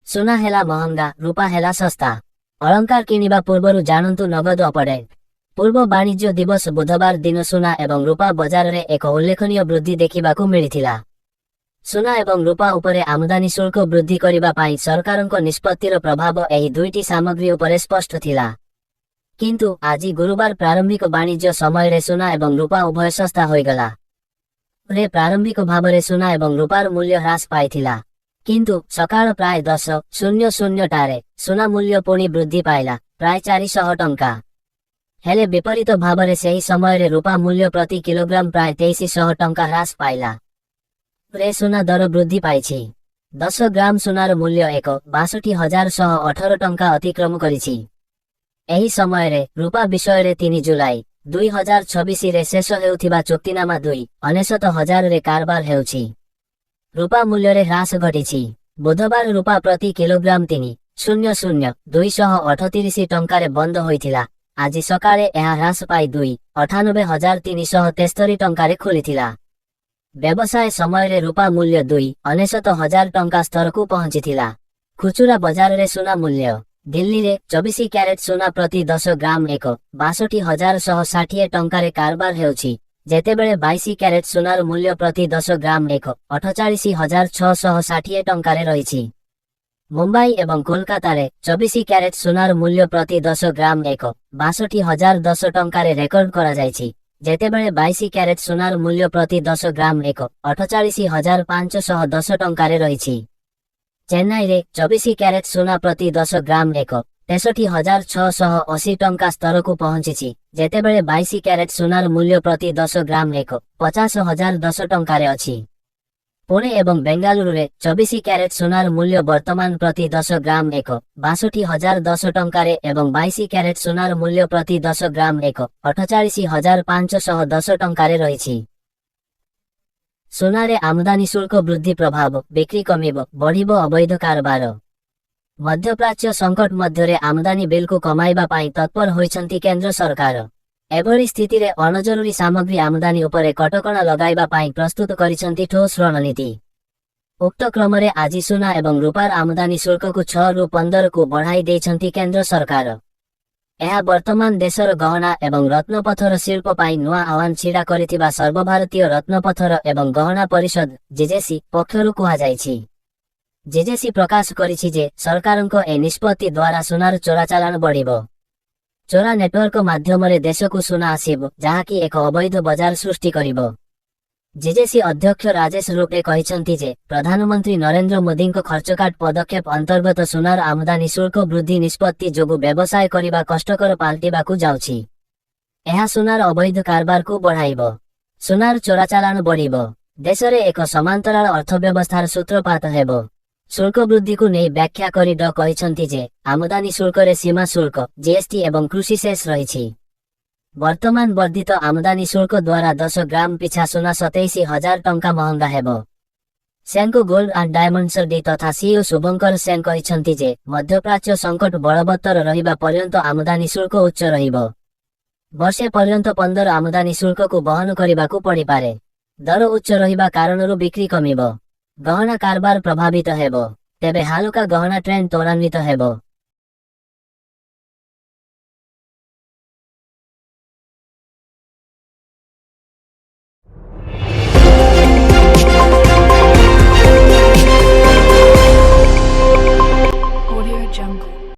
ସୁନା ହେଲା ମହଙ୍ଗା, ରୂପା ହେଲା ଶସ୍ତା। ଅଳଙ୍କାର କିଣିବା ପୂର୍ବରୁ ଜାଣନ୍ତୁ ନଗଦ ଅପଡେଟ୍। ପୂର୍ବ ବାଣିଜ୍ୟ ଦିବସ ବୁଧବାର ଦିନ ସୁନା ଏବଂ ରୂପା ବଜାରରେ ଏକ ଉଲ୍ଲେଖନୀୟ ବୃଦ୍ଧି ଦେଖିବାକୁ ମିଳିଥିଲା। ସୁନା ଏବଂ ରୂପା ଉପରେ ଆମଦାନୀ ଶୁଳ୍କ ବୃଦ୍ଧି କରିବା ପାଇଁ ସରକାରଙ୍କ ନିଷ୍ପତ୍ତିର ପ୍ରଭାବ ଏହି ଦୁଇଟି ସାମଗ୍ରୀ ଉପରେ ସ୍ପଷ୍ଟ ଥିଲା। କିନ୍ତୁ ଆଜି ଗୁରୁବାର ପ୍ରାରମ୍ଭିକ ବାଣିଜ୍ୟ ସମୟରେ ସୁନା ଏବଂ ରୂପା ଉଭୟ ଶସ୍ତା ହୋଇଗଲା। ରେ ପ୍ରାରମ୍ଭିକ ଭାବରେ ସୁନା ଏବଂ ରୂପାର ମୂଲ୍ୟ ହ୍ରାସ ପାଇଥିଲା। କିନ୍ତୁ ସକାଳ ପ୍ରାୟ 10:00ଟାରେ ସୁନା ମୂଲ୍ୟ ପୁଣି ବୃଦ୍ଧି ପାଇଲା, ପ୍ରାୟ 400 ଟଙ୍କା। ହେଲେ ବିପରୀତ ଭାବରେ ସେହି ସମୟରେ ରୂପା ମୂଲ୍ୟ ପ୍ରତି କିଲୋଗ୍ରାମ ପ୍ରାୟ 2300 ଟଙ୍କା ହ୍ରାସ ପାଇଲା। ରେ ସୁନା ଦର ବୃଦ୍ଧି ପାଇଛି। 10 ଗ୍ରାମ ସୁନାର ମୂଲ୍ୟ 1,62,118 ଟଙ୍କା ଅତିକ୍ରମ କରିଛି। ଏହି ସମୟରେ ରୂପା ବିଷୟରେ 3 ଜୁଲାଇ 2026ରେ ଶେଷ ହେଉଥିବା ଚୁକ୍ତିନାମା 2,99 ହଜାରରେ କାରବାର ହେଉଛି। ରୂପା ମୂଲ୍ୟରେ ହ୍ରାସ ଘଟିଛି। ବୁଧବାର ରୂପା ପ୍ରତି କିଲୋଗ୍ରାମ 3,00,238 ଟଙ୍କାରେ ବନ୍ଦ ହୋଇଥିଲା। ଆଜି ସକାଳେ ଏହା ହ୍ରାସ ପାଇ 2,98,373 ଟଙ୍କାରେ ଖୋଲିଥିଲା। ବ୍ୟବସାୟ ସମୟରେ ରୂପା ମୂଲ୍ୟ 2,99 ହଜାର ଟଙ୍କା ସ୍ତରକୁ ପହଞ୍ଚିଥିଲା। ଖୁଚୁରା ବଜାରରେ ସୁନା ମୂଲ୍ୟ: ଦିଲ୍ଲୀରେ 24 କ୍ୟାରେଟ ସୁନା ପ୍ରତି 10 ଗ୍ରାମ 1,62,160 ଟଙ୍କାରେ କାରବାର ହେଉଛି, ଯେତେବେଳେ 22 କ୍ୟାରେଟ ସୁନାର ମୂଲ୍ୟ ପ୍ରତି 10 ଗ୍ରାମ 1,48,660 ଟଙ୍କାରେ ରହିଛି। ମୁମ୍ବାଇ ଏବଂ କୋଲକାତାରେ 24 କ୍ୟାରେଟ ସୁନାର ମୂଲ୍ୟ ପ୍ରତି 10 ଗ୍ରାମ 1,62,010 ଟଙ୍କାରେ ରେକର୍ଡ କରାଯାଇଛି, ଯେତେବେଳେ 22 କ୍ୟାରେଟ ସୁନାର ମୂଲ୍ୟ ପ୍ରତି 10 ଗ୍ରାମ 1,48,510 ଟଙ୍କାରେ ରହିଛି। ଚେନ୍ନାଇରେ 24 କ୍ୟାରେଟ ସୁନା ପ୍ରତି 10 ଗ୍ରାମ 1,63,680 ଟଙ୍କା ସ୍ତରକୁ ପହଞ୍ଚିଛି, ଯେତେବେଳେ 22 କ୍ୟାରେଟ ସୁନାର ମୂଲ୍ୟ ପ୍ରତି 10 ଗ୍ରାମ 1,50,010 ଟଙ୍କାରେ ଅଛି। ପୁଣେ ଏବଂ ବେଙ୍ଗାଲୁରୁରେ 24 କ୍ୟାରେଟ ସୁନାର ମୂଲ୍ୟ ବର୍ତ୍ତମାନ ପ୍ରତି 10 ଗ୍ରାମ 1,62,010 ଟଙ୍କାରେ ଏବଂ 22 କ୍ୟାରେଟ ସୁନାର ମୂଲ୍ୟ ପ୍ରତି 10 ଗ୍ରାମ 1,48,510 ଟଙ୍କାରେ ରହିଛି। ସୁନାରେ ଆମଦାନୀ ଶୁଳ୍କ ବୃଦ୍ଧି ପ୍ରଭାବ: ବିକ୍ରି କମିବ, ବଢ଼ିବ ଅବୈଧ କାରବାର। ମଧ୍ୟପ୍ରାଚ୍ୟ ସଙ୍କଟ ମଧ୍ୟରେ ଆମଦାନୀ ବିଲ୍କୁ କମାଇବା ପାଇଁ ତତ୍ପର ହୋଇଛନ୍ତି କେନ୍ଦ୍ର ସରକାର। ଏଭଳି ସ୍ଥିତିରେ ଅଣଜରୁରୀ ସାମଗ୍ରୀ ଆମଦାନୀ ଉପରେ କଟକଣା ଲଗାଇବା ପାଇଁ ପ୍ରସ୍ତୁତ କରିଛନ୍ତି ଠୋସ୍ ରଣନୀତି। ଉକ୍ତ କ୍ରମରେ ଆଜି ସୁନା ଏବଂ ରୂପାର ଆମଦାନୀ ଶୁଳ୍କକୁ 6ରୁ 15କୁ ବଢ଼ାଇ ଦେଇଛନ୍ତି କେନ୍ଦ୍ର ସରକାର। ଏହା ବର୍ତ୍ତମାନ ଦେଶର ଗହଣା ଏବଂ ରତ୍ନପଥର ଶିଳ୍ପ ପାଇଁ ନୂଆ ଆହ୍ୱାନ ଛିଡ଼ା କରିଥିବା ସର୍ବଭାରତୀୟ ରତ୍ନପଥର ଏବଂ ଗହଣା ପରିଷଦ, ଜିଜେସି ପକ୍ଷରୁ କୁହାଯାଇଛି। ଜିଜେସି ପ୍ରକାଶ କରିଛି ଯେ ସରକାରଙ୍କ ଏ ନିଷ୍ପତ୍ତି ଦ୍ୱାରା ସୁନାର ଚୋରାଚାଲାଣ ବଢ଼ିବ। ଚୋରା ନେଟୱାର୍କ ମାଧ୍ୟମରେ ଦେଶକୁ ସୁନା ଆସିବ, ଯାହାକି ଏକ ଅବୈଧ ବଜାର ସୃଷ୍ଟି କରିବ। ଜିଜେସି ଅଧ୍ୟକ୍ଷ ରାଜେଶ ରୂପେ କହିଛନ୍ତି ଯେ ପ୍ରଧାନମନ୍ତ୍ରୀ ନରେନ୍ଦ୍ର ମୋଦିଙ୍କ ଖର୍ଚ୍ଚକାଟ ପଦକ୍ଷେପ ଅନ୍ତର୍ଗତ ସୁନାର ଆମଦାନୀ ଶୁଳ୍କ ବୃଦ୍ଧି ନିଷ୍ପତ୍ତି ଯୋଗୁଁ ବ୍ୟବସାୟ କରିବା କଷ୍ଟକର ପାଲଟିବାକୁ ଯାଉଛି। ଏହା ସୁନାର ଅବୈଧ କାରବାରକୁ ବଢ଼ାଇବ। ସୁନାର ଚୋରାଚାଲାଣ ବଢ଼ିବ। ଦେଶରେ ଏକ ସମାନ୍ତରାଳ ଅର୍ଥବ୍ୟବସ୍ଥାର ସୂତ୍ରପାତ ହେବ। ଶୁଳ୍କ ବୃଦ୍ଧିକୁ ନେଇ ବ୍ୟାଖ୍ୟା କରି ଡ କହିଛନ୍ତି ଯେ ଆମଦାନୀ ଶୁଳ୍କରେ ସୀମା ଶୁଳ୍କ, ଜିଏସଟି ଏବଂ କୃଷି ସେସ୍ ରହିଛି। ବର୍ତ୍ତମାନ ବର୍ଦ୍ଧିତ ଆମଦାନୀ ଶୁଳ୍କ ଦ୍ୱାରା 10 ଗ୍ରାମ ପିଛା ସୁନା 27,000 ଟଙ୍କା ମହଙ୍ଗା ହେବ। ସେନକୋ ଗୋଲ୍ଡ ଆଣ୍ଡ ଡାଇମଣ୍ଡସର ଡି ତଥା ସିଇଓ ଶୁଭଙ୍କର ସେନ କହିଛନ୍ତି ଯେ ମଧ୍ୟପ୍ରାଚ୍ୟ ସଙ୍କଟ ବଳବତ୍ତର ରହିବା ପର୍ଯ୍ୟନ୍ତ ଆମଦାନୀ ଶୁଳ୍କ ଉଚ୍ଚ ରହିବ। ବର୍ଷେ ପର୍ଯ୍ୟନ୍ତ 15 ଆମଦାନୀ ଶୁଳ୍କକୁ ବହନ କରିବାକୁ ପଡ଼ିପାରେ। ଦର ଉଚ୍ଚ ରହିବା କାରଣରୁ ବିକ୍ରି କମିବ। ଗହଣା କାରବାର ପ୍ରଭାବିତ ହେବ। ତେବେ ହାଲୁକା ଗହଣା ଟ୍ରେଣ୍ଡ ତ୍ୱରାନ୍ୱିତ ହେବ। Audio Jungle.